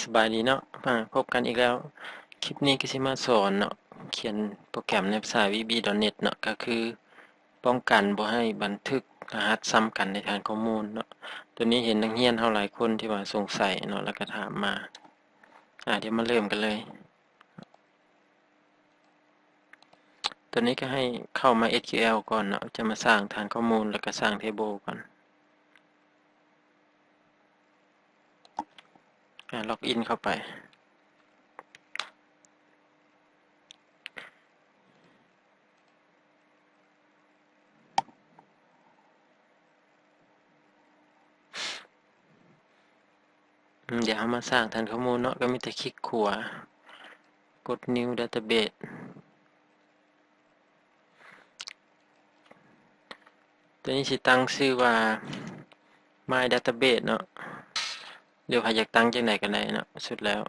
ສະບາຍດີເນາະ ມາພົບກັນອີກແລ້ວ. ຄລິບນີ້ກໍຊິມາສອນເນາະ ຂຽນໂປຣແກຣມໃນພາສາ ວີບີ ດອດເນັດ ເນາະ ກໍຄືປ້ອງກັນບໍ່ໃຫ້ບັນທຶກລະຫັດຊ້ຳກັນໃນຖານຂໍ້ມູນເນາະ. ໂຕນີ້ເຫັນນັກຮຽນເຮົາຫຼາຍຄົນທີ່ວ່າສົງໄສເນາະ ແລ້ວກໍຖາມມາ. ອາ ດຽວມາເລີ່ມກັນເລີຍ. ໂຕນີ້ກໍໃຫ້ເຂົ້າມາ ເອັສຄິວແອລ ກ່ອນເນາະ ຈະມາສ້າງຖານຂໍ້ມູນ ແລ້ວກໍສ້າງເທເບິລກ່ອນ. ອາ ລັອກອິນເຂົ້າໄປ. ອືມ ດຽວເຮົາມາສ້າງຖານຂໍ້ມູນເນາະ ກໍມີແຕ່ຄລິກຂວາ ກົດ New Database. ໂຕນີ້ຊິຕັ້ງຊື່ວ່າ My Database ເນາະ ຫຼືໃຜຢາກຕັ້ງຈັ່ງໃດກໍໄດ້ເນາະ ສຸດແລ້ວ.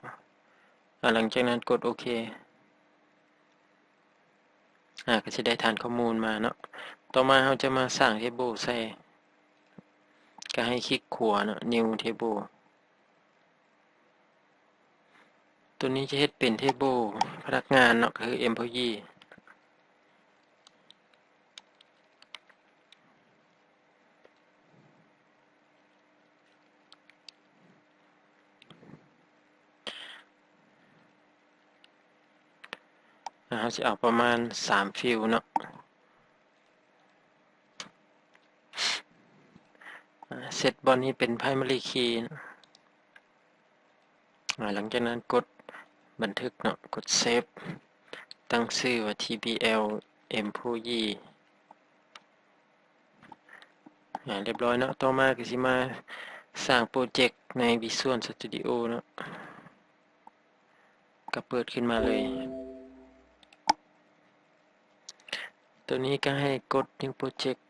ອາ ຫຼັງຈາກນັ້ນກົດໂອເຄ. ອາ ກໍຊິໄດ້ຖານຂໍ້ມູນມາເນາະ. ຕໍ່ມາເຮົາຈະມາສ້າງເທເບິລໃສ່ ກໍໃຫ້ຄລິກຂວາເນາະ New Table. ໂຕນີ້ຈະເຮັດເປັນເທເບິລພະນັກງານເນາະ ກໍຄື Employee. ອາ ເຮົາຊິເອົາປະມານສາມຟິວເນາະ. ອາ ເຊັດບ່ອນນີ້ເປັນ Primary Key. ອາ ຫຼັງຈາກນັ້ນກົດບັນທຶກເນາະ ກົດ Save ຕັ້ງຊື່ວ່າ ທີບີແອລ Employee. ອາ ຮຽບຮ້ອຍເນາະ. ຕໍ່ມາກໍຊິມາສ້າງໂປຣເຈັກໃນ Visual Studio ເນາະ ກໍເປີດຂຶ້ນມາເລີຍ. ໂຕນີ້ກໍໃຫ້ກົດ New Project.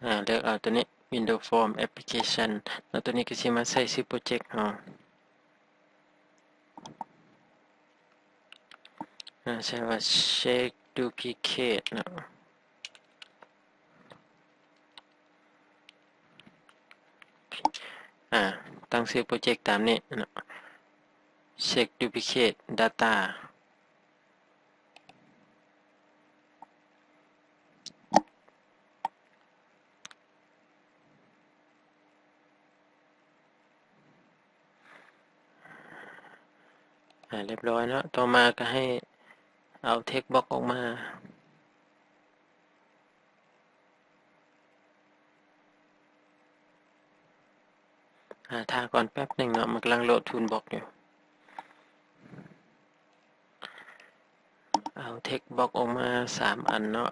ອາ ເລືອກເອົາໂຕນີ້ Windows Form Application ແລ້ວໂຕນີ້ກໍຊິມາໃສ່ຊື່ໂປຣເຈັກເຮົາ. ອາ ໃສ່ວ່າ Check Duplicate ເນາະ. ອາ ຕັ້ງຊື່ໂປຣເຈັກຕາມນີ້ເນາະ Check Duplicate Data. ອາ ຮຽບຮ້ອຍເນາະ. ຕໍ່ມາກໍໃຫ້ເອົາ Text Box ອອກມາ. ອາ ຖ້າກ່ອນແປັບໜຶ່ງເນາະ ມັນກຳລັງໂຫຼດ Toolbox ຢູ່. ເອົາ Text Box ອອກມາສາມອັນເນາະ.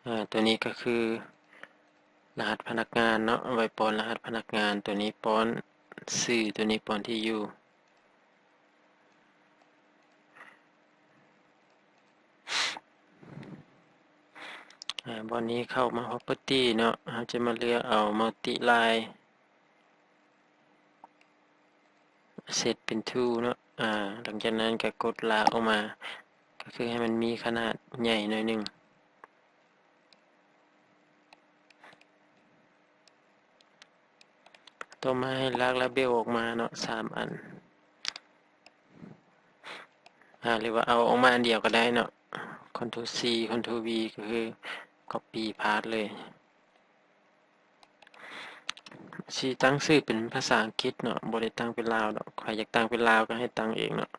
ອາ ຕົວນີ້ກໍຄືລະຫັດພະນັກງານເນາະ ໄວ້ປ້ອນລະຫັດພະນັກງານ, ຕົວນີ້ປ້ອນຊື່, ຕົວນີ້ປ້ອນທີ່ຢູ່. ອາ ບ່ອນນີ້ເຂົ້າມາ Property ເນາະ, ເຮົາຈະມາເລືອກເອົາ Multiline. Set ເປັນ True ເນາະ. ອາ ຫຼັງຈາກນັ້ນກໍກົດລາກອອກມາ ກໍຄືໃຫ້ມັນມີຂະໜາດໃຫຍ່ໜ້ອຍໜຶ່ງ. ຕໍ່ມາໃຫ້ລາກ Label ອອກມາເນາະ ສາມອັນ. ອາ ຫຼືວ່າເອົາອອກມາອັນດຽວກໍໄດ້ເນາະ Ctrl C Ctrl V ກໍຄື Copy Path ເລີຍ. ຊິຕັ້ງຊື່ເປັນພາສາອັງກິດເນາະ, ບໍ່ໄດ້ຕັ້ງເປັນລາວດອກ. ໃຜຢາກຕັ້ງເປັນລາວກໍໃຫ້ຕັ້ງເອງເນາະ.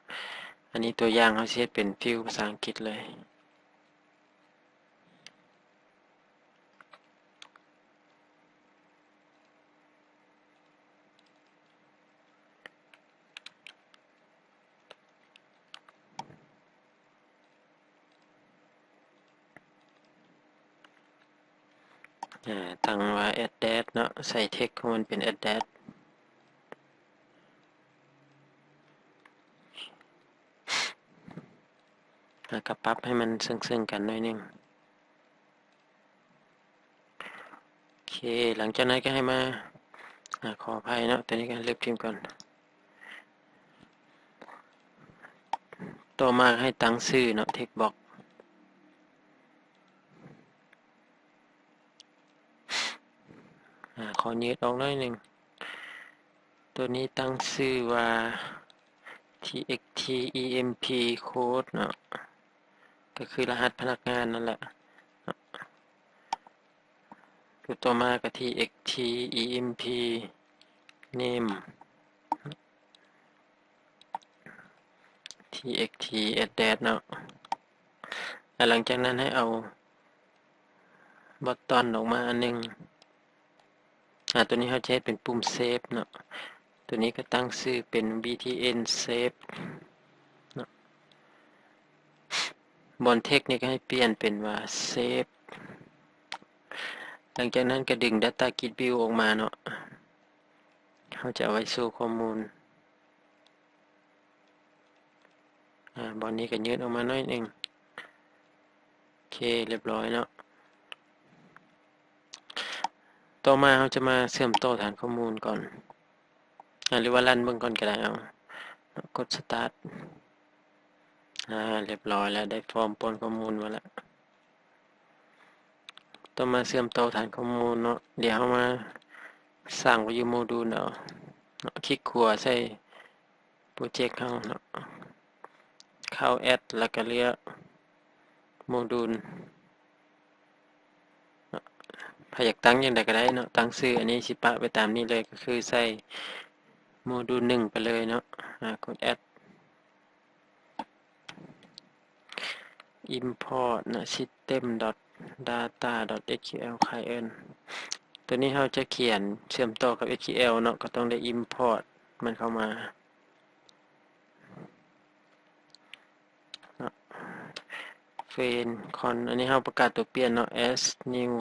ອັນນີ້ຕົວຢ່າງ ເຮົາຊິເຮັດເປັນ Field ພາສາອັງກິດເລີຍ. ອາ ຕັ້ງວ່າ Address ເນາະ, ໃສ່ Text ຂອງມັນເປັນ Address ແລ້ວກໍປັບໃຫ້ມັນເຊິ່ງໆກັນໜ້ອຍໜຶ່ງ. ໂອເຄ ຫຼັງຈາກນັ້ນກໍໃຫ້ມາ ອາ ຂໍອະໄພເນາະ, ຕົວນີ້ກໍລົບຖິ້ມກ່ອນ. ຕໍ່ມາໃຫ້ຕັ້ງຊື່ເນາະ text box ອາ ຂໍຍືດອອກໜ້ອຍໜຶ່ງ. ໂຕນີ້ຕັ້ງຊື່ວ່າ txt emp code ເນາະ ກໍຄືລະຫັດພະນັກງານນັ້ນແຫຼະ. ຕົວຕໍ່ມາກໍ txt emp name txt address ເນາະ ແລ້ວຫຼັງຈາກນັ້ນໃຫ້ເອົາ button ອອກມາອັນໜຶ່ງ. ອາ ຕົວນີ້ເຮົາຈະເຮັດເປັນປຸ່ມ save ເນາະ ຕົວນີ້ກໍຕັ້ງຊື່ເປັນ btn save ເນາະ. ບ່ອນ text ນີ້ກໍໃຫ້ປ່ຽນເປັນວ່າ save. ຫຼັງຈາກນັ້ນກໍດຶງ data grid view ອອກມາເນາະ ເຮົາຈະເອົາໄວ້ໂຊຂໍ້ມູນ. ອາ ບ່ອນນີ້ກໍຍືດອອກມາໜ້ອຍໜຶ່ງ. ໂອເຄ ລຽບຮ້ອຍເນາະ. ຕໍ່ມາເຮົາຈະມາເຊື່ອມຕໍ່ຖານຂໍ້ມູນກ່ອນ ອາ ຫຼືວ່າຣັນເບິ່ງກ່ອນກໍໄດ້. ເອົາ ກົດ start. ອາ ລຽບຮ້ອຍແລ້ວ ໄດ້ຟອມປ້ອນຂໍ້ມູນມາແລ້ວ. ຕໍ່ມາເຊື່ອມຕໍ່ຖານຂໍ້ມູນເນາະ. ດຽວເຮົາມາສ້າງໄວ້ຢູ່ໂມດູນເອົາເນາະ. ຄລິກຂວາໃສ່ໂປຣເຈັກເຮົາເນາະ ເຂົ້າ add ແລ້ວກໍເລືອກໂມດູນເນາະ. ໃຜຢາກຕັ້ງຈັ່ງໃດກໍໄດ້ເນາະ ຕັ້ງຊື່. ອັນນີ້ຊິປະໄວ້ຕາມນີ້ເລີຍ ກໍຄືໃສ່ໂມດູນໜຶ່ງໄປເລີຍເນາະ. ອາ ກົດ add. import ນະ system.data.sql client. ຕົວນີ້ເຮົາຈະຂຽນເຊື່ອມຕໍ່ກັບ SQL ເນາະ ກໍຕ້ອງໄດ້ import ມັນເຂົ້າມາເນາະ. friend con ອັນນີ້ເຮົາປະກາດຕົວປ່ຽນເນາະ as new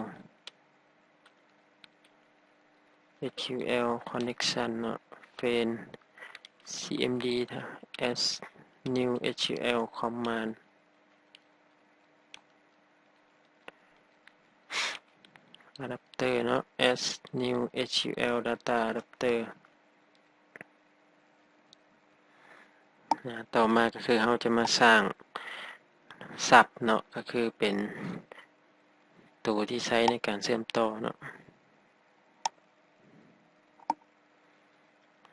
SQL connection ເນາະ friend cmd as new SQL command adapter ເນາະ as new SQL data adapter. ອາ ຕໍ່ມາກໍຄືເຮົາຈະມາສ້າງ sub ເນາະ ກໍຄືເປັນໂຕທີ່ໃຊ້ໃນການເຊື່ອມຕໍ່ເນາະ.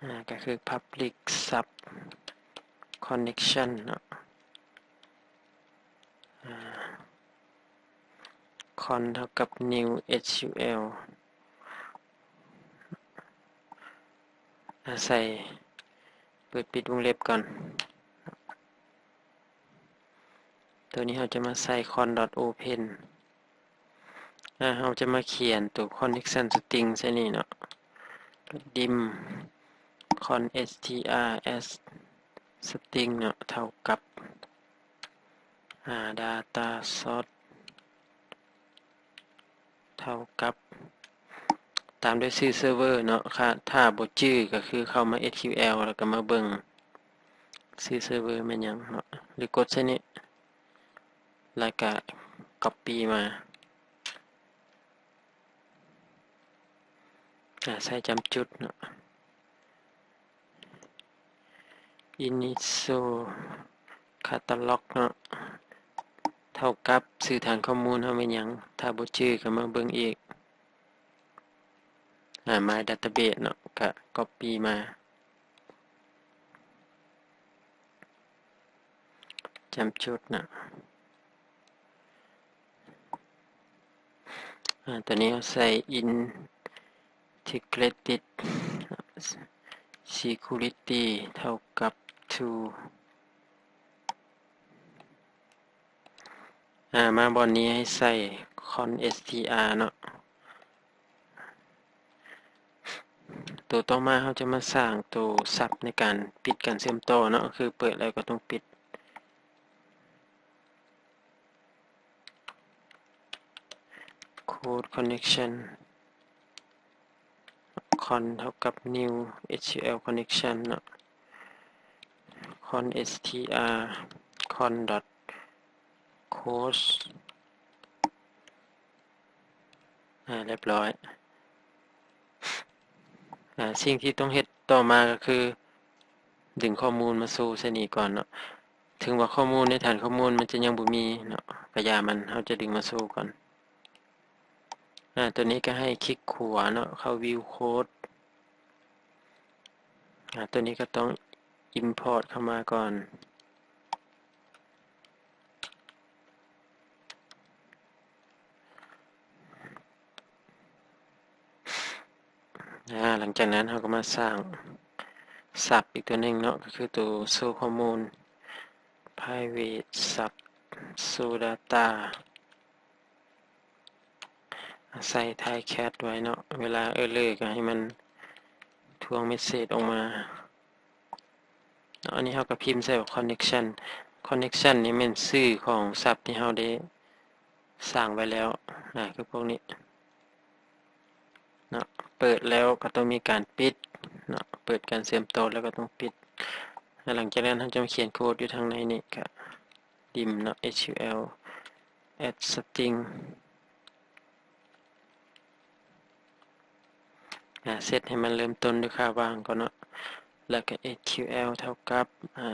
ອາ ກໍຄື public sub connection ເນາະ. ອາ con ເທົ່າກັບ new SQL ອາ ໃສ່ ເປີດປິດວົງເລັບກ່ອນ. ຕົວນີ້ເຮົາຈະມາໃສ່ con.open ອາ ເຮົາຈະມາຂຽນຕົວ connection string ໃສ່ນີ້ເນາະ dim con str as string ເນາະ ເທົ່າກັບ ອາ data source ເທົ່າກັບ ຕາມດ້ວຍຊື່ເຊີເວີເນາະ. ຖ້າ ຖ້າບໍ່ຈື່ກໍຄືເຂົ້າມາ SQL ແລ້ວກໍມາເບິ່ງຊື່ເຊີເວີແມ່ນຫຍັງເນາະ ຫຼືກົດໃສ່ນີ້ ແລ້ວກໍ copy ມາ ອາ ໃສ່ຈ້ຳຈຸດເນາະ. initial catalog ເນາະ ເທົ່າກັບຊື່ຖານຂໍ້ມູນເຮົາແມ່ນຫຍັງ ຖ້າບໍ່ຈື່ກໍມາເບິ່ງອີກ ອາ my database ເນາະ ກະ copy ມາ ຈ້ຳຈຸດເນາະ. ອາ ຕົວນີ້ເຮົາໃສ່ integrated security ເທົ່າກັບ true. ອາ ມາບ່ອນນີ້ໃຫ້ໃສ່ con str ເນາະ. ໂຕຕໍ່ມາເຮົາຈະມາສ້າງໂຕ sub ໃນການປິດການເຊື່ອມຕໍ່ເນາະ ຄືເປີດແລ້ວກໍຕ້ອງປິດ. code connection con ເທົ່າກັບ new SQL connection ເນາະ con str con dot close. ອາ ລຽບຮ້ອຍ. ອາ ສິ່ງທີ່ຕ້ອງເຮັດຕໍ່ມາກໍຄື ດຶງຂໍ້ມູນມາໂຊໃສ່ນີ້ກ່ອນເນາະ. ເຖິງວ່າຂໍ້ມູນໃນຖານຂໍ້ມູນມັນຈະຍັງບໍ່ມີເນາະ ກະຢ່າມັນ, ເຮົາຈະດຶງມາໂຊກ່ອນ. ອາ ຕົວນີ້ກໍໃຫ້ຄລິກຂວາເນາະ ເຂົ້າ View Code. ອາ ຕົວນີ້ກໍຕ້ອງ Import ເຂົ້າມາກ່ອນ. ອາ ຫຼັງຈາກນັ້ນເຮົາກໍມາສ້າງ Sub ອີກຕົວໜຶ່ງເນາະ ກໍຄືຕົວໂຊຂໍ້ມູນ Private Sub Show Data ໃສ່ Type Cat ໄວ້ເນາະ, ເວລາ Error ກໍໃຫ້ມັນທວງ Message ອອກມາເນາະ. ອັນນີ້ເຮົາກໍພິມໃສ່ວ່າ Connection. Connection ນີ້ແມ່ນຊື່ຂອງ Sub ທີ່ເຮົາໄດ້ສ້າງໄວ້ແລ້ວ ອາ ຄືພວກນີ້ເນາະ. ເປີດແລ້ວກໍຕ້ອງມີການປິດເນາະ, ເປີດການເຊື່ອມຕໍ່ແລ້ວກໍຕ້ອງປິດ. ແລະ ຫຼັງຈາກນັ້ນເຮົາຈະມາຂຽນໂຄດຢູ່ທາງໃນນີ້ ກໍ dim ເນາະ SQL add string ອາ ເຊັດໃຫ້ມັນເລີ່ມຕົ້ນດ້ວຍຄ່າວ່າງກ່ອນເນາະ, ແລ້ວກໍ SQL ເທົ່າກັບ ອາ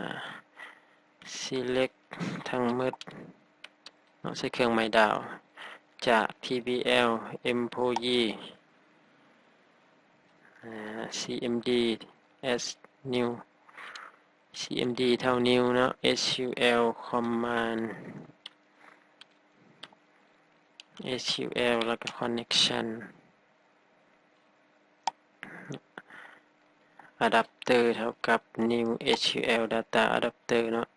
select ທັງໝົດເນາະ ໃສ່ເຄື່ອງໝາຍດາວ ຈາກ tbl employee ອາ cmd as new cmd ເທົ່າ new ເນາະ sql command sql ແລ້ວກໍ connection adapter ເທົ່າກັບ new sql data adapter ເນາະ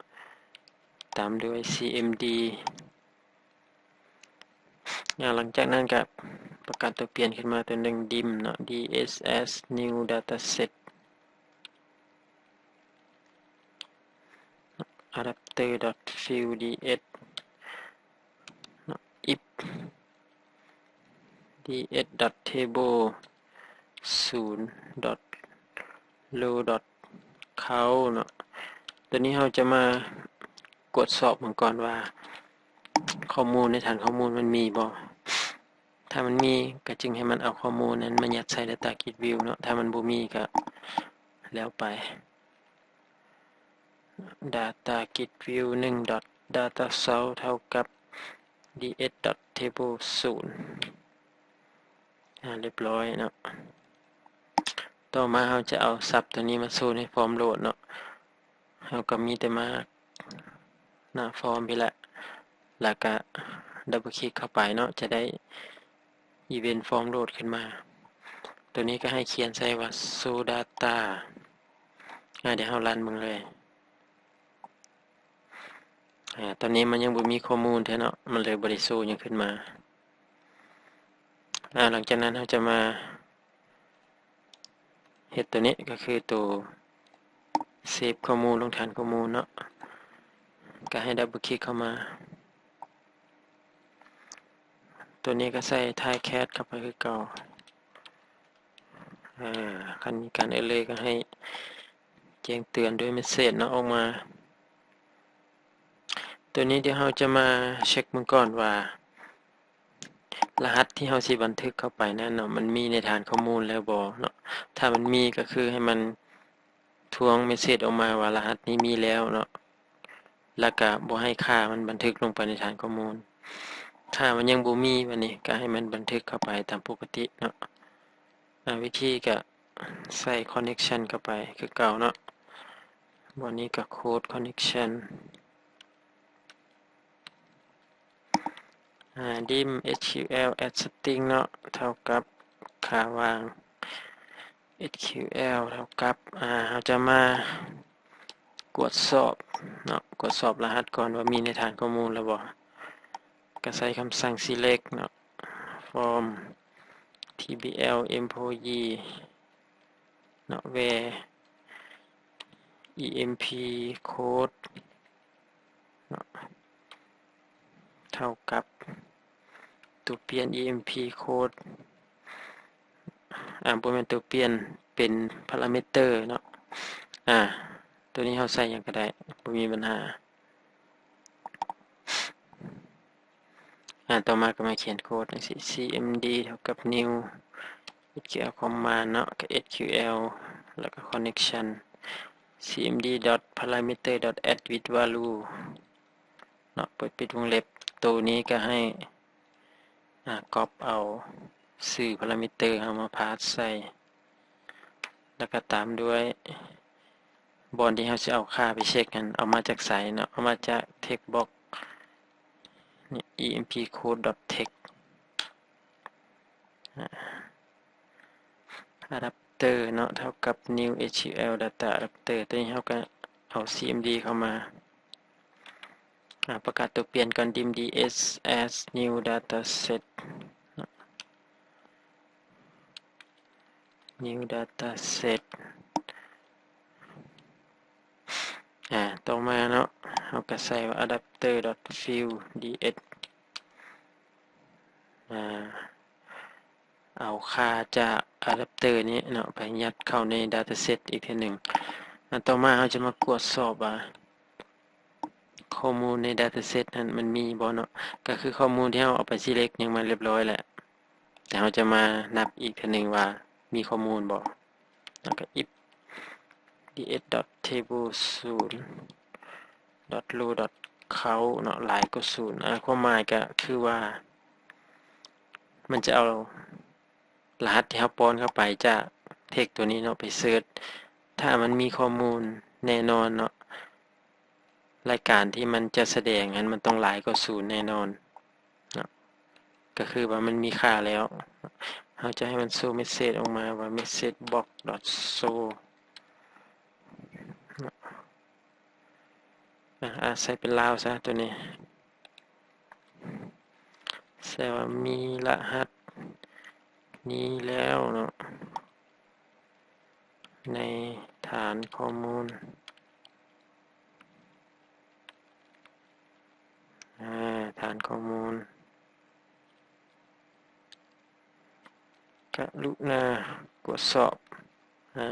ຕາມດ້ວຍ cmd. ອາ ຫຼັງຈາກນັ້ນກໍປະກາດຕົວປ່ຽນຂຶ້ນມາຕົວໜຶ່ງ dim ເນາະ dss new dataset adapter dot fill ds ເນາະ if ds dot table ສູນ dot row dot count ເນາະ. ຕົວນີ້ເຮົາຈະມາກວດສອບເບິ່ງກ່ອນວ່າ ຂໍ້ມູນໃນຖານຂໍ້ມູນມັນມີບໍ່. ຖ້າມັນມີກໍຈຶ່ງໃຫ້ມັນເອົາຂໍ້ມູນນັ້ນມາຍັດໃສ່ Data Grid View ເນາະ, ຖ້າມັນບໍ່ມີກໍແລ້ວໄປ. Data Grid View ໜຶ່ງ dot data source ເທົ່າກັບ ds dot table ສູນ. ອາ ລຽບຮ້ອຍເນາະ. ຕໍ່ມາເຮົາຈະເອົາ Sub ຕົວນີ້ມາໂຊໃນຟອມໂຫຼດເນາະ. ເຮົາກໍມີແຕ່ມາໜ້າຟອມພີ້ແຫຼະ ແລ້ວກໍ double click ເຂົ້າໄປເນາະ, ຈະໄດ້ event form load ຂຶ້ນມາ. ຕົວນີ້ກໍໃຫ້ຂຽນໃສ່ວ່າ show data. ອາ ດຽວເຮົາ run ເບິ່ງເລີຍ. ອາ ຕອນນີ້ມັນຍັງບໍ່ມີຂໍ້ມູນເທື່ອເນາະ, ມັນເລີຍບໍ່ໄດ້ໂຊຫຍັງຂຶ້ນມາ. ອາ ຫຼັງຈາກນັ້ນເຮົາຈະມາເຮັດຕົວນີ້ ກໍຄືຕົວ save ຂໍ້ມູນລົງຖານຂໍ້ມູນເນາະ, ກໍໃຫ້ double click ເຂົ້າມາ. ຕົວນີ້ກໍໃສ່ Type Cat ເຂົ້າໄປຄືເກົ່າ. ອາ ຄັນມີການ error ກໍໃຫ້ແຈ້ງເຕືອນດ້ວຍ message ເນາະ ອອກມາ. ຕົວນີ້ດຽວເຮົາຈະມາເຊັກເບິ່ງກ່ອນວ່າ ລະຫັດທີ່ເຮົາຊິບັນທຶກເຂົ້າໄປນັ້ນເນາະ ມັນມີໃນຖານຂໍ້ມູນແລ້ວບໍ່ເນາະ. ຖ້າມັນມີກໍຄືໃຫ້ມັນທວງ message ອອກມາວ່າລະຫັດນີ້ມີແລ້ວເນາະ, ແລ້ວກະບໍ່ໃຫ້ຄ່າມັນບັນທຶກລົງໄປໃນຖານຂໍ້ມູນ. ຖ້າມັນຍັງບໍ່ມີ ບາດນີ້ກະໃຫ້ມັນບັນທຶກເຂົ້າໄປຕາມປົກກະຕິເນາະ. ອາ ວິທີກະໃສ່ connection ເຂົ້າໄປຄືເກົ່າເນາະ. ບາດນີ້ກະ code connection ອາ dim SQL add string ເນາະ ເທົ່າກັບຄ່າວ່າງ SQL ເທົ່າກັບ ອາ ເຮົາຈະມາກວດສອບເນາະ, ກວດສອບລະຫັດກ່ອນວ່າມີໃນຖານຂໍ້ມູນແລ້ວບໍ່. ກະໃຊ້ຄຳສັ່ງ select ເນາະ from tbl employee ເນາະ where emp code ເນາະ ເທົ່າກັບຕົວປ່ຽນ emp code ອາ ບໍ່ແມ່ນຕົວປ່ຽນ ເປັນ parameter ເນາະ. ອາ ຕົວນີ້ເຮົາໃສ່ຫຍັງກໍໄດ້ ບໍ່ມີບັນຫາ. ອາ ຕໍ່ມາກໍມາຂຽນໂຄດຈັ່ງຊີ້ cmd ເທົ່າກັບ new sql command ເນາະ ກໍ sql ແລ້ວກໍ connection cmd.parameter.addWithValue ເນາະ ເປີດປິດວົງເລັບ. ໂຕນີ້ກໍໃຫ້ ອາ ກັອບເອົາຊື່ parameter ເຮົາມາພາດໃສ່ ແລ້ວກໍຕາມດ້ວຍບ່ອນທີ່ເຮົາຊິເອົາຄ່າໄປເຊັກຫັ້ນ ເອົາມາຈາກໃສເນາະ, ເອົາມາຈາກ text box ນີ້ empty code.text. ອາ adapter ເນາະ ເທົ່າກັບ new SQL data adapter. ຕົວນີ້ເຮົາກໍເອົາ cmd ເຂົ້າມາ ອາ ປະກາດຕົວປ່ຽນກ່ອນ dimm.ds as new dataset ເນາະ new dataset. ອາ ຕໍ່ມາເນາະ ເຮົາກໍໃສ່ວ່າ adapter.fieldx ອາ ເອົາຄ່າຈາກ adapter ນີ້ເນາະ ໄປຍັດເຂົ້າໃນ dataset ອີກເທື່ອໜຶ່ງ. ອາ ຕໍ່ມາເຮົາຈະມາກວດສອບວ່າ ຂໍ້ມູນໃນ dataset ນັ້ນມັນມີບໍ່ເນາະ, ກໍຄືຂໍ້ມູນທີ່ເຮົາເອົາໄປ select ຫຍັງມາຮຽບຮ້ອຍແລ້ວ, ແຕ່ເຮົາຈະມານັບອີກເທື່ອໜຶ່ງວ່າມີຂໍ້ມູນບໍ່. ແລ້ວກໍ if ds.table ສູນ .row.count ເນາະ ຫຼາຍກວ່າສູນ. ອາ ຄວາມໝາຍກໍຄືວ່າ ມັນຈະເອົາລະຫັດທີ່ເຮົາປ້ອນເຂົ້າໄປຈາກ text ຕົວນີ້ເນາະ ໄປເສີດ. ຖ້າມັນມີຂໍ້ມູນແນ່ນອນເນາະ, ລາຍການທີ່ມັນຈະສະແດງຫັ້ນ ມັນຕ້ອງຫຼາຍກວ່າສູນແນ່ນອນເນາະ, ກໍຄືວ່າມັນມີຄ່າແລ້ວ. ເຮົາຈະໃຫ້ມັນໂຊເມສເສດອອກມາວ່າ message box.show ເນາະ. ອາ ໃສ່ເປັນລາວຊະ ຕົວນີ້ ໃສ່ວ່າມີລະຫັດນີ້ແລ້ວເນາະ ໃນຖານຂໍ້ມູນ ອາ ຖານຂໍ້ມູນ. ກະລຸນາກວດສອບ ອາ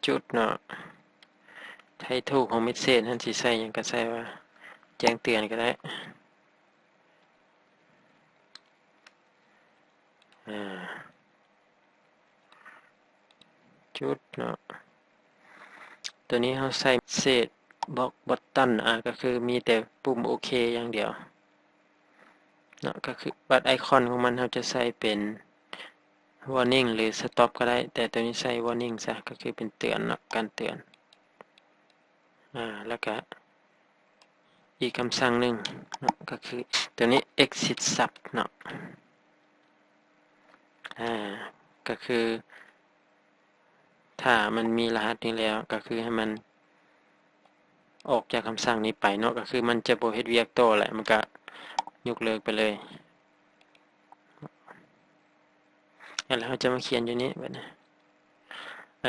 ຈຸດເນາະ, title ຂອງ message ຫັ້ນ ຊິໃສ່ຫຍັງກໍໃສ່ວ່າແຈ້ງເຕືອນກໍໄດ້ ອາ. ຈຸດເນາະ, ຕົວນີ້ເຮົາໃສ່ message box button ອາ ກໍຄືມີແຕ່ປຸ່ມໂອເຄຢ່າງດຽວເນາະ, ກໍຄືບັດໄອຄອນຂອງມັນເຮົາຈະໃສ່ເປັນ warning ຫຼື stop ກໍໄດ້, ແຕ່ຕົວນີ້ໃສ່ warning ຊະ ກໍຄືເປັນເຕືອນເນາະ, ການເຕືອນ. ອາ ແລ້ວກະອີກຄຳສັ່ງໜຶ່ງເນາະ ກໍຄືຕົວນີ້ exit sub ເນາະ, ອາ ກໍຄືຖ້າມັນມີລະຫັດນີ້ແລ້ວ ກໍຄືໃຫ້ມັນອອກຈາກຄຳສັ່ງນີ້ໄປເນາະ, ກໍຄືມັນຈະບໍ່ເຮັດວຽກຕໍ່ແຫຼະ, ມັນກະຍົກເລີກໄປເລີຍ. ແລ້ວເຮົາຈະມາຂຽນຢູ່ນີ້ບັດນີ້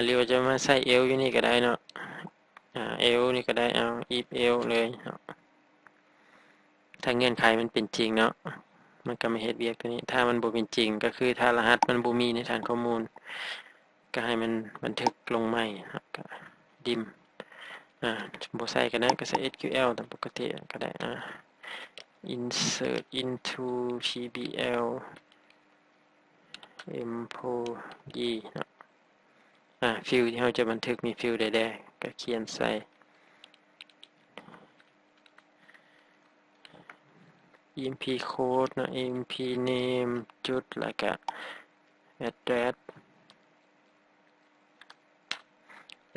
ຫຼືວ່າຈະມາໃສ່ else ຢູ່ນີ້ກໍໄດ້ເນາະ, ອາ else ນີ້ກໍໄດ້ ເອົາ if else ເລີຍເນາະ. ຖ້າເງື່ອນໄຂມັນເປັນຈິງເນາະ ມັນກໍມາເຮັດວຽກຕົວນີ້, ຖ້າມັນບໍ່ເປັນຈິງ ກໍຄືຖ້າລະຫັດມັນບໍ່ມີໃນຖານຂໍ້ມູນ ກໍໃຫ້ມັນບັນທຶກລົງໃໝ່ເນາະ, ກໍ dimm ອາ ບໍ່ໃສ່ກໍໄດ້ ກໍໃສ່ SQL ຕາມປົກກະຕິກໍໄດ້ ອາ insert into tbl employee ເນາະ, ອາ field ທີ່ເຮົາຈະບັນທຶກມີ field ໃດແດ່ ກໍຂຽນໃສ່ emp code ເນາະ, emp name ຈຸດ ແລ້ວກະ address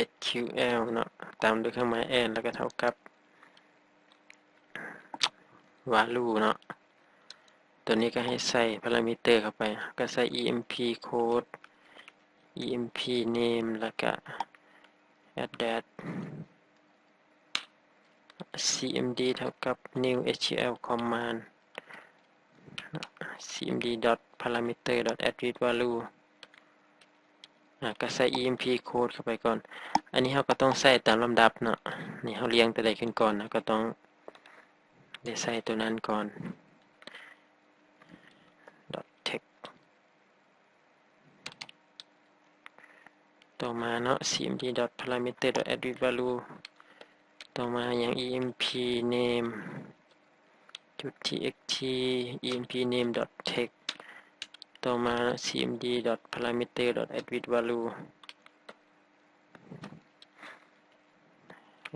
SQL ເນາະ ຕາມດ້ວຍເຄື່ອງໝາຍ and ແລ້ວກໍເທົ່າກັບ value ເນາະ, ຕົວນີ້ກໍໃຫ້ໃສ່ parameter ເຂົ້າໄປ, ກໍໃສ່ emp code, emp name ແລ້ວກໍ address, cmd ເທົ່າກັບ new SQL command, cmd.parameter.addWithValue ອາ ກໍໃສ່ emp code ເຂົ້າໄປກ່ອນ. ອັນນີ້ເຮົາກໍຕ້ອງໃສ່ຕາມລຳດັບເນາະ, ນີ້ເຮົາລຽງຕົວໃດຂຶ້ນກ່ອນ ເຮົາກໍຕ້ອງໄດ້ໃສ່ຕົວນັ້ນກ່ອນ. text ຕໍ່ມາເນາະ cmd.parameter.addWithValue, ຕໍ່ມາຫຍັງ emp name.txt, emp name.text, ຕໍ່ ຕໍ່ມາ cmd.parameter.addressValue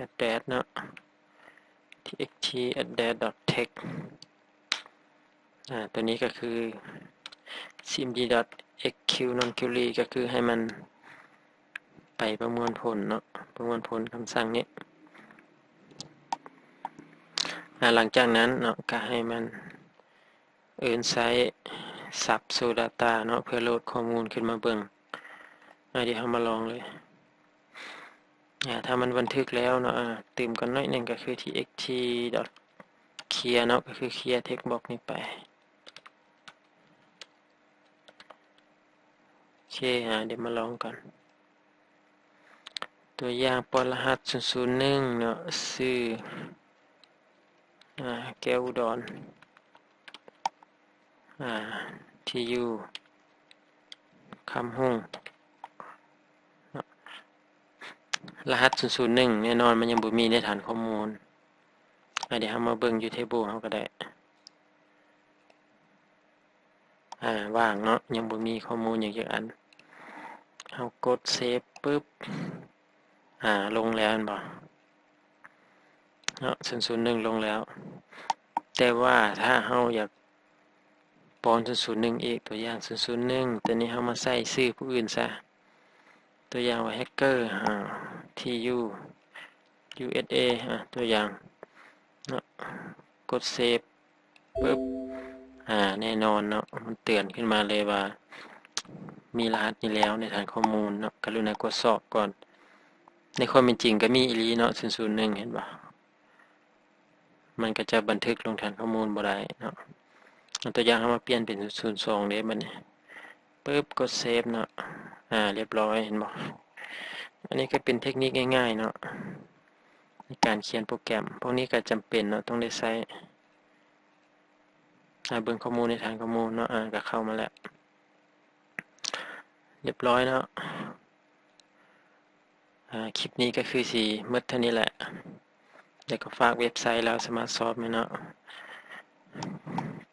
address ເນາະ txt address.text ອາ ຕົວນີ້ກໍຄື cmd.xqnonQuery ກໍຄືໃຫ້ມັນໄປປະມວນຜົນເນາະ ປະມວນຜົນຄຳສັ່ງນີ້ ອາ ຫຼັງຈາກນັ້ນເນາະ ກໍໃຫ້ມັນ ເອີ້ນໃຊ້ສັບ Source Data ເນາະ ເພື່ອໂຫຼດຂໍ້ມູນຂຶ້ນມາເບິ່ງ. ອາ ດຽວເຮົາມາລອງເລີຍ. ອາ ຖ້າມັນບັນທຶກແລ້ວເນາະ ອາ ຕື່ມກ່ອນໜ້ອຍໜຶ່ງ ກໍຄື txt.clear ເນາະ ກໍຄື clear text box ນີ້ໄປ. ໂອເຄ ອາ ດຽວມາລອງກ່ອນ. ຕົວຢ່າງ ປ້ອນລະຫັດ ສູນສູນໜຶ່ງ ເນາະ ຊື່ ອາ ແກ້ວອຸດອນ ອາ ທີ່ຢູ່ ຄຳຮຸ່ງ ເນາະ. ລະຫັດ ສູນສູນໜຶ່ງ ແນ່ນອນມັນຍັງບໍ່ມີໃນຖານຂໍ້ມູນ. ອາ ດຽວເຮົາມາເບິ່ງຢູ່ table ເຮົາກໍໄດ້. ອາ ວ່າງເນາະ ຍັງບໍ່ມີຂໍ້ມູນຫຍັງຈັກອັນ. ເຮົາກົດ save ປຶບ ອາ ລົງແລ້ວແມ່ນບໍ່ເນາະ ສູນສູນໜຶ່ງລົງແລ້ວ. ແຕ່ວ່າຖ້າເຮົາຢາກປ້ອນ ສູນສູນໜຶ່ງ ອີກ ຕົວຢ່າງ ສູນສູນໜຶ່ງ ແຕ່ນີ້ເຮົາມາໃສ່ຊື່ຜູ້ອື່ນຊະ ຕົວຢ່າງວ່າ Hacker ອາ ທີ່ຢູ່ USA ອາ ຕົວຢ່າງເນາະ ກົດ save ປຶບ ອາ ແນ່ນອນເນາະ ມັນເຕືອນຂຶ້ນມາເລີຍວ່າ ມີລະຫັດນີ້ແລ້ວໃນຖານຂໍ້ມູນເນາະ. ກະລຸນາກວດສອບກ່ອນ. ໃນຄວາມເປັນຈິງກໍມີອີ່ຫຼີເນາະ ສູນສູນໜຶ່ງ ເຫັນບໍ່? ມັນກໍຈະບັນທຶກລົງຖານຂໍ້ມູນບໍ່ໄດ້ເນາະ. ເອົາຕົວຢ່າງ ເຮົາມາປ່ຽນເປັນ ສູນສອງ ເດ້ບັດນີ້. ປຶບ ກົດ save ເນາະ. ອາ ລຽບຮ້ອຍ ເຫັນບໍ່? ອັນນີ້ກໍເປັນເທັກນິກງ່າຍໆເນາະ ໃນການຂຽນໂປຣແກຣມ. ພວກນີ້ກໍຈຳເປັນເນາະ ຕ້ອງໄດ້ໃຊ້. ອາ ເບິ່ງຂໍ້ມູນໃນຖານຂໍ້ມູນເນາະ. ອາ ກໍເຂົ້າມາແລ້ວ. ລຽບຮ້ອຍເນາະ. ອາ ຄລິບນີ້ກໍຄືຊິໝົດເທົ່ານີ້ແຫຼະ. ແລ້ວກໍຝາກເວັບໄຊລາວສະມາດຊອບແມ່ນເນາະ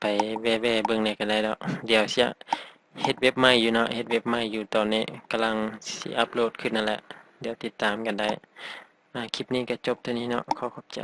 ໄປແວ່ໆເບິ່ງແດ່ກໍໄດ້ດອກ. ດຽວຊິເຮັດເວັບໃໝ່ຢູ່ເນາະ ເຮັດເວັບໃໝ່ຢູ່ ຕອນນີ້ກຳລັງຊິອັບໂຫຼດຂຶ້ນນັ້ນແຫຼະ. ດຽວຕິດຕາມກັນໄດ້. ອາ ຄລິບນີ້ກໍຈົບເທົ່ານີ້ເນາະ. ຂໍຂອບໃຈ.